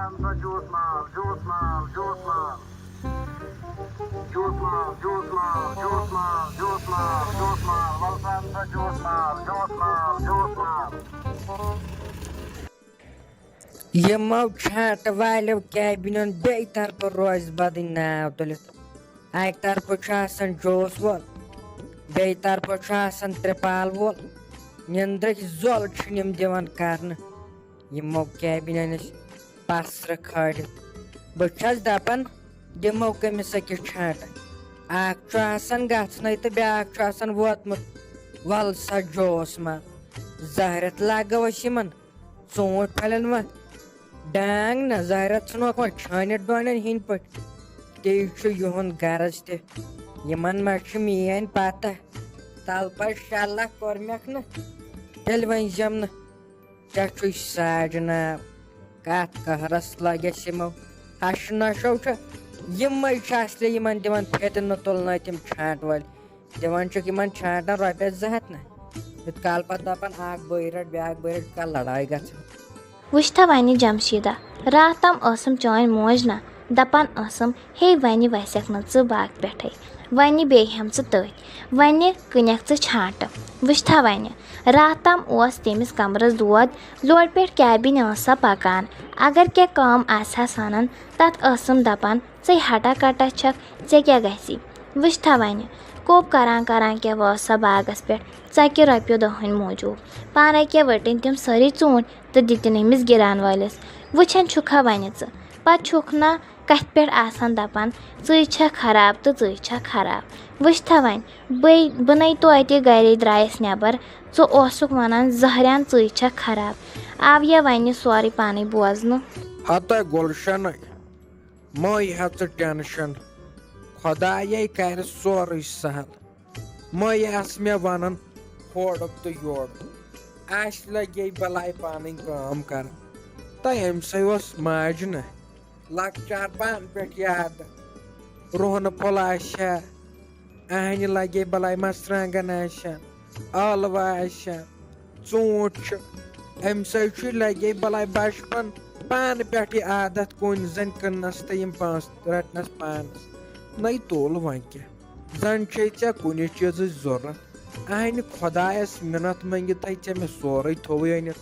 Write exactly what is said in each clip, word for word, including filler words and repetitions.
Juice مال، juice مال، juice مال۔ جوس مال، جوس مال، جوس مال، جوس مال، جوس مال، وَلہٕ سا اَن سا جوس مال، جوس مال، جوس مال۔ یِمو چھانٹہٕ والیو کیبنن بیٚیہِ طرفہٕ روزِ بدٕنۍ ناو تُلِتھ۔ اَکہِ طرفہٕ چھُ آسان جوس وول، بیٚیہِ طرفہٕ چھُ آسان ترٛپال وول۔ نِندرٕکۍ زۄل چھِنہٕ یِم دِوان کرنہٕ۔ یِمو کیبنن أسۍ پسرٕ کھٲلِتھ۔ بہٕ چھَس دَپان، دِمو کٔمِس أکِس چھانٹہٕ۔ اَکھ چھُ آسان گژھنَے تہٕ بیٛاکھ چھُ آسان ووتمُت۔ وَلہٕ سا جوس ما، زہرٮ۪تھ لگو أسۍ یِمن۔ ژوٗنٛٹھۍ پھلٮ۪ن وۄنۍ ڈانٛگ نہ، زہرٮ۪تھ ژھٕنوکھ وۄنۍ چھٲنِتھ ڈۄنٮ۪ن ہِنٛدۍ پٲٹھۍ۔ تی چھُ یِہُنٛد غرض تہِ۔ یِمن ما چھِ میٛٲنۍ پتہ؟ تلہٕ پتہٕ شےٚ لَچھ کوٚر مےٚ نہٕ، تیٚلہِ ؤنۍ زٮ۪م نہٕ۔ ژےٚ چھُے ساڑِ ناو، کَتھ قہرس لگٮ۪س یِمو۔ ہَشہٕ نۄشو چھِ، یِمے چھِ اصلی یِمن دِوان فِتنہٕ تُلنٲے تِم چھانٛٹہٕ وٲلۍ۔ دِوان چھِکھ یِمن چھانٛٹن رۄپیس زٕ ہتھ نہ۔ یوٗت کال پتہٕ دپان اکھ بٲے رٹ، بیٛاکھ بٲے رٹ، یوٗت کال لڑایہِ گژھان۔ وٕچھتھا وَنہِ جمشیٖدہ، راتھ تام ٲسٕم چٲنۍ موج نہ دپان ٲسٕم، ہے وَنہِ وَسٮ۪کھ نہٕ ژٕ باغ پٮ۪ٹھَے، وَنہِ بیٚیہِ ہٮ۪م ژٕ تٔتھۍ، وَنہِ کٕنٮ۪کھ ژٕ چھانٛٹہٕ۔ وٕچھتھا وَنہِ، راتھ تام اوس تٔمِس کمرس دود، لورِ پٮ۪ٹھ کیبِن ٲس سۄ پکان، اگر کینٛہہ کٲم آسہِ ہا سنان، تتھ ٲسٕم دپان، ژٕے ہٹا کٹا چھکھ، ژےٚ کیٛاہ گژھی؟ وٕچھتھا وَنہِ، کوٚپ کران کران کیٛاہ وٲژ سۄ باغس پٮ۪ٹھ ژکہِ رۄپیو دَہَن موٗجوٗب۔ پانے کیٛاہ ؤٹِنۍ تِم سٲری ژوٗنٛٹھۍ تہٕ دِتِنۍ أمِس گِران وٲلِس۔ وٕچھان چھُکھا وَنہِ ژٕ؟ پتہٕ چھُکھ نا کتھِ پٮ۪ٹھ آسان دپان، ژٕے چھکھ خراب تہٕ ژٕے چھکھ خراب۔ وٕچھتھا وَنہِ، بٕے، بہٕ نے توتہِ گرے درٛایس نٮ۪بر، ژٕ اوسُکھ ونان زہرٮ۪ن ژٕے چھکھ خراب۔ آو یا وَنہِ سورُے پانے بوزنہٕ۔ ہتے گُلشنٕے، مہ ہےٚ ژٕ ٹینشن، خۄدایے کرِ سورُے سہل۔ مہ آس مےٚ ونان ہورُک تہٕ یورُک، اَسہِ لگے بلاے پانٕے کٲم کران۔ تہٕ أمۍ سٕے اوس ماجہِ نہٕ لۄکچار پانہٕ پٮ۪ٹھ یاد، رُہنہٕ پھوٚل آسہِ ہا، اہنہِ لگے بلاے مرژٕوانٛگن آسہِ ہا، ٲلوٕ آسہِ ہا، ژوٗنٛٹھۍ چھِ، أمۍ سۭتۍ چھُ لگے بلاے بچپن پانہٕ پٮ۪ٹھٕے عادت کُنۍ زٔنۍ کٕننس تہٕ یِم پونٛسہٕ رٹنس پانس۔ نَے تُل وۄنۍ کیٛاہ، زن چھے ژےٚ کُنہِ چیٖزٕچ ضروٗرت، اہنہِ خۄدایس مِنت منٛگِتھے ژےٚ مےٚ سورُے تھووُے أنِتھ۔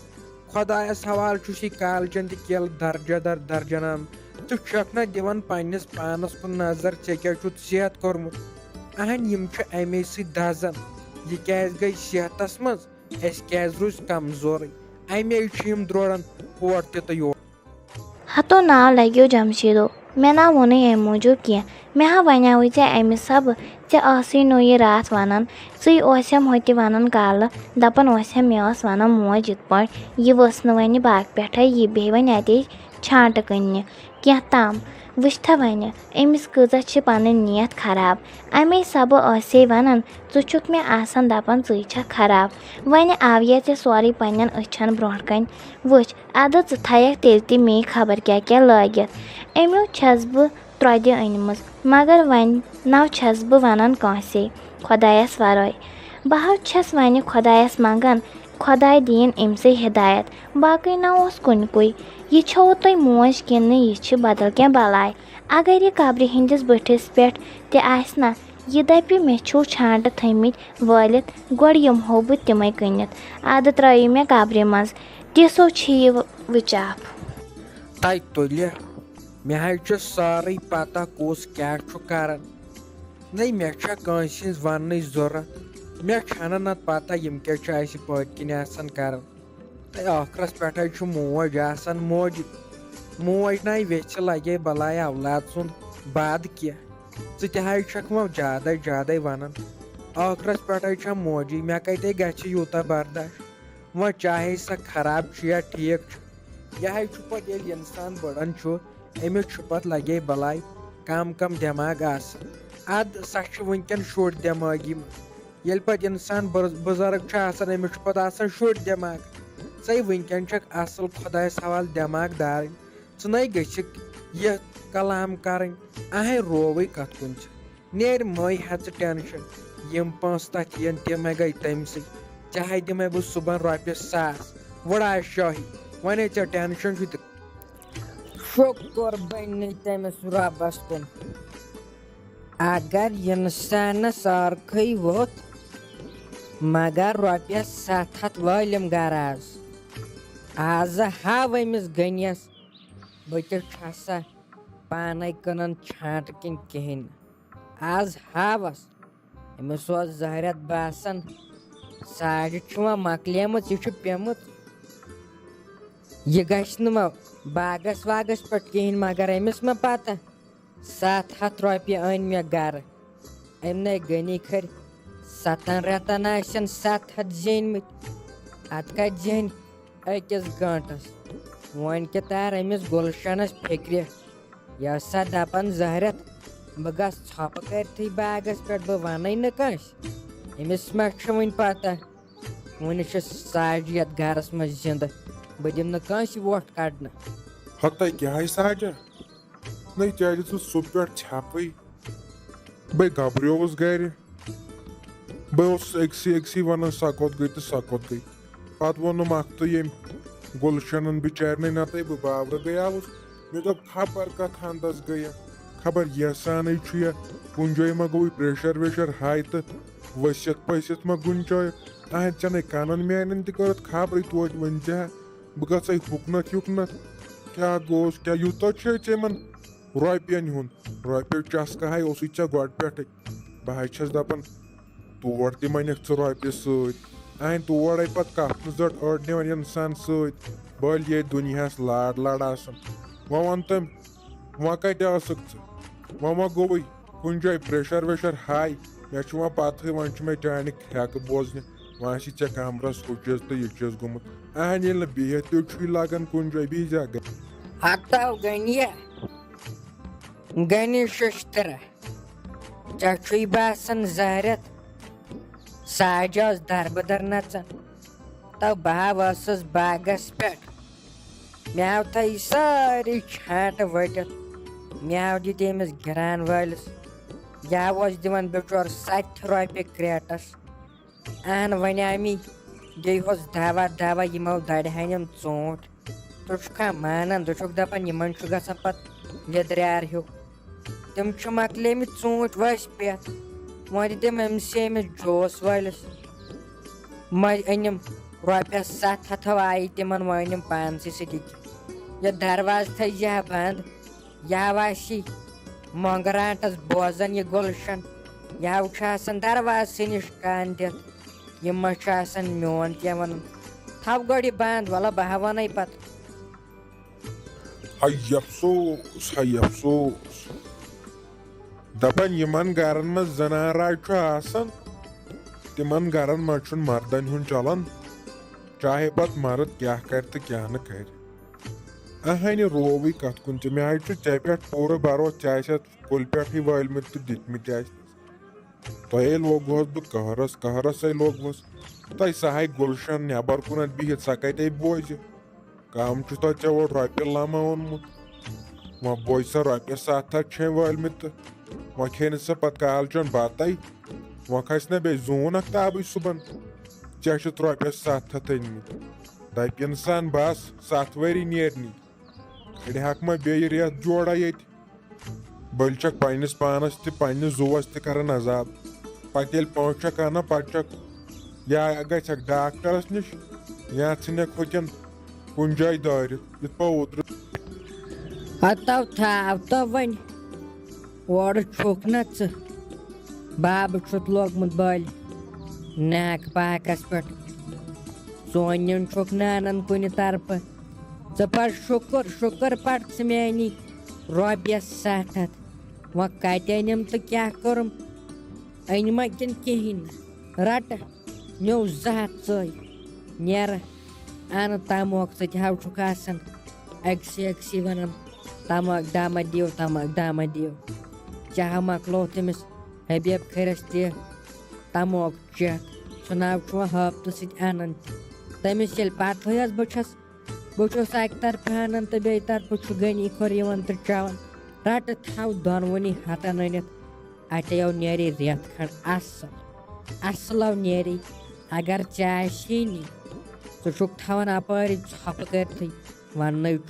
خۄدایس حوالہٕ چھُ سُے کالچن تہِ کیلہٕ درجہ در درجنان۔ ژٕ چھکھ نہ دِوان پننِس پانس کُن نظر، ژےٚ کیٛاہ چھُتھ صحت کوٚرمُت؟ اہن، یِم چھِ امے سۭتۍ دزان۔ یہِ کیٛازِ گٔے صحتس منٛز؟ أسۍ کیٛازِ روٗزۍ کمزورٕے؟ امے چھِ یِم دروران ہور تہِ تہٕ یور۔ ہتو ناو لگیو جمشیدو، مےٚ نا ووٚنُے امہِ موٗجوٗب کینٛہہ۔ مےٚ ہا ونیاوُے ژےٚ امہِ سبہٕ، ژےٚ ٲسٕے نوٚو یہِ راتھ ونان۔ ژٕے اوسٮ۪م ہوٚتہِ ونان کالہٕ، دپان اوسٮ۪م مےٚ ٲس ونان موج یِتھ پٲٹھۍ، یہِ ؤژھ نہٕ وۄنۍ باغہٕ پٮ۪ٹھے، یہِ بیٚہہِ وۄنۍ اتے چھانٹہٕ کٕننہِ کینٛہہ تام۔ وٕچھتھا وۄنۍ، أمِس کۭژاہ چھِ پنٕنۍ نیت خراب۔ امے سبہٕ ٲسے ونان، ژٕ چھُکھ مےٚ آسان دپان ژٕے چھکھ خراب۔ وۄنۍ آویا ژےٚ سورُے پننٮ۪ن أچھن برونٛٹھ کنۍ؟ وٕچھ، ادٕ ژٕ تھایکھ تیٚلہِ تہِ مے خبر کیٛاہ کیٛاہ لٲگِتھ۔ أمیو چھَس بہٕ ترٛۄدِ أنمٕژ، مگر وۄنۍ نہ چھَس بہٕ وَنان کٲنٛسے خۄدایَس وَرٲے۔ بہٕ حظ چھَس وۄنۍ خۄدایَس منٛگان، خۄداے دِیِن أمۍ سٕے ہدایت، باقٕے نہ اوس کُنہِ کُے۔ یہِ چھَوٕ تۄہہِ موج کِنہٕ یہِ چھِ بدل کینٛہہ بلاے؟ اگر یہِ قبرِ ہِنٛدِس بٔٹھِس پٮ۪ٹھ تہِ آسہِ نہ، یہِ دَپہِ، مےٚ چھِو چھانٛٹہٕ تھٲمٕتۍ وٲلِتھ، گۄڈٕ یِمہو بہٕ تِمَے کٕنِتھ۔ اَدٕ ترٛٲیِو مےٚ قبرِ منٛز، تِژھو چھِ یہِ وٕچاپھ۔ تَتہِ تُلہِ، مےٚ حظ چھِ سٲرٕے پَتہ کُس کیٛاہ چھُ کَران۔ نَے، مےٚ چھا کٲنٛسہِ ہِنٛز وَننٕچ ضوٚرَتھ؟ مےٚ چھَنہٕ نَتہٕ پَتہ یِم کیٛاہ چھِ اَسہِ پٔتۍ کِنۍ آسان کَران۔ تہٕ ٲخرَس پٮ۪ٹھ حظ چھُ موج آسان موجی۔ موج نَے ویٚژھِ لَگے بَلاے اولاد سُنٛد بعد کینٛہہ۔ ژٕ تہِ حظ چھَکھ وۄنۍ زیادَے زیادَے وَنان۔ ٲخرَس پٮ۪ٹھ حظ چھےٚ موجی، مےٚ کَتہِ گژھِ یوٗتاہ برداش؟ وۄنۍ چاہے سۄ خراب چھِ یا ٹھیٖک چھُ، یہِ حظ چھُ پَتہٕ ییٚلہِ اِنسان بٔڑَن چھُ، أمِس چھُ پَتہٕ لَگے بَلاے کَم کَم دٮ۪ماغ آسان۔ اَدٕ سۄ چھِ وٕنۍکٮ۪ن شُرۍ دٮ۪مٲغی منٛز۔ ییٚلہِ پَتہٕ اِنسان بُر-، بُزرٕگ چھُ آسان، أمِس چھُ پَتہٕ آسان شُرۍ دٮ۪ماغ۔ ژَے وٕنۍکٮ۪ن چھَکھ اَصٕل خۄدایَس حوالہٕ دٮ۪ماغ دارٕنۍ۔ ژٕ نَے گٔژھِکھ یہِ کلام کَرٕنۍ، اَہَے رووٕے کَتھ کُن ژٕ۔ نیرِ مَے ہٮ۪ژٕ ٹٮ۪نشَن، یِم پونٛسہٕ تَتھ یِن تِمَے گٔے تٔمۍ سٕے۔ چاہے دِمَے بہٕ صُبحَن رۄپیَس ساس، وٕڑا شٲہی، وَنے ژےٚ ٹٮ۪نشَن چھُے تہٕ۔ شُکُر بنہِ تٔمِس رۄبس کُن۔ اگر انسانس ارکھٕے ووٚتھ، مگر رۄپیس ستھ ہتھ وٲلِم گرٕ از۔ از ہاو أمِس غنیس، بہٕ تہِ چھسا پانے کٕنان چھانٹہٕ کِنۍ کِہینۍ۔ از ہاوس أمِس اوس زہرٮ۪تھ باسان، ساڑِ چھِ وۄنۍ مۄکلیمٕژ، یہِ چھِ پیمٕژ۔ یہِ گژھِ نہٕ وۄنۍ باغس واغس پٮ۪ٹھ کِہینۍ، مگر أمِس ما پتہ، ستھ ہتھ رۄپیہِ أنۍ مےٚ گرٕ۔ أمۍ نے غنی کھٔرۍ ستن رٮ۪تن آسن ستھ ہتھ زیٖنۍ مٕتۍ۔ اتھ کتہِ زینہِ أکِس گٲنٹس؟ وۄنۍ کہِ تار أمِس گُلشنس فِکرِ۔ یہِ ٲس سا دپان زہرٮ۪تھ، بہٕ گژھٕ ژھۄپہٕ کٔرتھٕے باغس پٮ۪ٹھ، بہٕ ونَے نہٕ کٲنٛسہِ۔ أمِس ما چھِ وۄنۍ پتہ، وُنہِ چھِ ساڑِ یتھ گرس منٛز زندٕ، بہٕ دِمہٕ نہٕ کٲنٛسہِ وۄٹھ کڑنہٕ۔ ہتہ کیٛاہ ہے ساڑِ؟ نَے ژےٚ دِژٕتھ سُہ پٮ۪ٹھ ژھٮ۪پٕے۔ بے گبریووُس گرِ۔ بہٕ اوسُس أکسٕے أکسٕے ونان، سۄ کوٚت گٔے تہٕ سۄ کوٚت گٔے۔ پتہٕ ووٚنُم اکھ تہٕ ییٚمۍ گُلشنن بِچارنٕے، نتہٕ بہٕ باورٕ گٔیاوُس۔ مےٚ دوٚپ، خبر کتھ ہندس گٔیہ، خبر یژھانٕے چھُ یا کُنہِ جایہِ ما گوٚوُے پریشر ویشر ہاے تہٕ ؤسِتھ پٔسِتھ ما گُنچایہِ۔ اہن، ژےٚ نے کنن میانٮ۪ن تہِ کٔرٕتھ خبرٕے توتہِ ؤنۍ زِ ہا۔ بہٕ گژھے ہُکنتھ یُکنتھ۔ کیٛاہ گوٚوس، کیٛاہ یوٗتاہ چھُے ژےٚ یِمن رۄپین ہُنٛد؟ رۄپیو چسکہٕ ہاے اوسُے ژےٚ گۄڈٕ پٮ۪ٹھے۔ بہٕ ہاے چھَس دپان، تور تہِ مَنِکھ ژٕ رۄپیہِ سۭتۍ۔ اہن، تورے پتہٕ کپھنہٕ زٔٹ أڑ نِوان اِنسان سۭتۍ۔ بٔلۍ ییٚتہِ دُنیاہس لاڑ لاڑ آسان۔ وۄنۍ وَن تٔمۍ، وۄنۍ کتہِ ٲسٕکھ ژٕ؟ وۄنۍ ما گوٚوُے کُنہِ جایہِ پریشر ویشر ہاے؟ مےٚ چھُ وۄنۍ پتہٕے، وۄنۍ چھُ مےٚ چانہِ کھرٛٮ۪کہٕ بوزنہِ۔ وۄنۍ آسی ژےٚ کمرس ہُہ چیٖز تہٕ یہِ چیٖز گوٚمُت۔ اہن، ییٚلہِ نہٕ بِہِتھ تہِ چھُے لگان کُنہِ جایہِ، بِہزِ ہا گرِ۔ ہتو غنیہ، غنی ششترہ، ژےٚ چھُے باسان زہرٮ۪تھ ساجہِ ٲس دربٕدر نژان؟ تو بہٕ ہا ٲسٕس باغس پٮ۪ٹھ، مےٚ ہاو تھٲے سٲری چھانٹہٕ ؤٹِتھ، مےٚ ہاو دِتۍ أمِس گِران وٲلِس، یا اوس دِوان بِچور ستہِ رۄپیہِ کرٛیٹس۔ اہن، وۄنۍ آمی گٔے ہوس دوا دوا، یِمو دَرِ ہن یِم ژوٗنٛٹھۍ۔ ژٕ چھُکھا مانان؟ ژٕ چھُکھ دَپان یِمن چھُ گژھان پتہٕ لیٚدریٛار ہیوٗ۔ تِم چھِ مۄکلیمٕتۍ ژوٗنٛٹھۍ ؤسۍ پٮ۪تھ۔ وۄنۍ دِتِم أمسٕے أمِس جوس وٲلِس۔ وۄنۍ أنِم رۄپیس ستھ ہتھ آیہِ تِمن، وۄنۍ أنِم پانسٕے سۭتۍ یہِ۔ یہِ دروازٕ تھٲیزِ ہا بنٛد۔ یا آسی مۄنٛگراٹس بوزان یہِ گُلشن، یا چھُ آسان دروازسٕے نِش کان دِتھ۔ یِم ما چھِ آسان میون کینٛہہ وَنُن؟ تھاو گۄڈٕ یہِ بنٛد، وَلہٕ بہٕ ہا وَنَے پَتہٕ۔ ہاے افسوس، ہاے افسوس۔ دَپان یِمَن گَرَن منٛز زَنان راے چھُ آسان، تِمَن گَرَن منٛز چھُنہٕ مَردَن ہُنٛد چَلان، چاہے پَتہٕ مَرٕد کیٛاہ کَرِ تہٕ کیٛاہ نہٕ کَرِ۔ اہنہِ رووٕے کتھ کُن تہِ، مےٚ حظ چھُ ژےٚ پٮ۪ٹھ پوٗرٕ بھروسہٕ، ژےٚ آسہِ اتھ کُلہِ پٮ۪ٹھٕے وٲلمٕتۍ تہٕ دِتمٕتۍ آسہِ۔ تۄہے لوگہوس بہٕ قہرس، قہرسے لوگہوس۔ تۄہہِ سۄ ہاے گُلشن نٮ۪بر کُنتھ بِہِتھ، سۄ کتے بوزِ؟ کم چھُ تۄہہِ ژےٚ اورٕ رۄپیہِ لمہ اوٚنمُت؟ وۄنۍ بوزِ سۄ رۄپیس ستھ ہتھ چھے وٲلمٕتۍ تہٕ وۄنۍ کھیٚیہِ نہٕ سۄ پتہٕ کالچن بتے۔ وۄنۍ کھسہِ نہ بیٚیہِ زوٗن اکھ تابٕے صُبحن۔ ژےٚ چھُتھ رۄپیس ستھ ہتھ أنمٕتۍ۔ دَپہِ اِنسان، بَس، سَتھ ؤری نیرنٕے۔ أڑۍ ہاکھ ما بیٚیہِ رٮ۪تھ جوڑا ییٚتہِ؟ بٔلۍ چھَکھ پنٛنِس پانَس تہِ، پنٛنِس زُوَس تہِ کران عذاب۔ پَتہٕ ییٚلہِ پونٛسہٕ چھَکھ اَنان، پَتہٕ چھَکھ یا گژھکھ ڈاکٹرَس نِش، یا ژھٕنکھ ہوٚتٮ۪ن کُنہِ جایہِ دٲرِتھ، یِتھ پٲٹھۍ اوترٕ۔ ہتو تھاو تو وۄنۍ۔ اورٕ چھُکھ نہ ژٕ؟ بابہٕ چھُتھ لوگمُت بٔلۍ ناکہٕ پاکس پٮ۪ٹھ۔ سونہِ نیُن چھُکھ نہٕ انان کُنہِ طرفہٕ۔ ژٕ پر شُکر، شُکر پر ژٕ میٛانی رۄپیس ستھ ہتھ۔ وۄنۍ کتہِ أنِم تہٕ کیٛاہ کوٚرُم؟ أنۍ ما کِنہٕ کِہیٖنۍ نہٕ؟ رٹہٕ۔ نیوٗ زٕ ہتھ ژٔے، نیرٕ اَنہٕ تَموکھ ژٕ تہِ ہاو چھُکھ آسان أکسٕے أکسٕے وَنان، "تَموکھ دامہ دِیِو، تَموکھ دامہ دِیِو۔" چاہہ مۄکلوو تٔمِس حبیب کھٔرِس تہِ تَموکھ چٮ۪تھ، سُہ ناو چھُ وۄنۍ ہٲبتہٕ سۭتۍ اَنان تہِ۔ تٔمِس ییٚلہِ پَتہٕ ہٕے ٲس، بہٕ چھَس بہٕ چھُس اَکہِ طرفہٕ اَنان تہٕ بیٚیہِ طرفہٕ چھُ غنی کھۄر یِوان تہٕ چٮ۪وان۔ رَٹہٕ تھاو دۄنوٕنی ہَتَن أنِتھ، اَتیو نیرِ رٮ۪تھ کھنٛڈ اَصٕل۔ اَصٕلو نیرِ، اگر ژےٚ آسی نی، ژٕ چھُکھ تھاوان اَپٲری ژھۄپہٕ کٔرتھٕے، وَننَے چھُ۔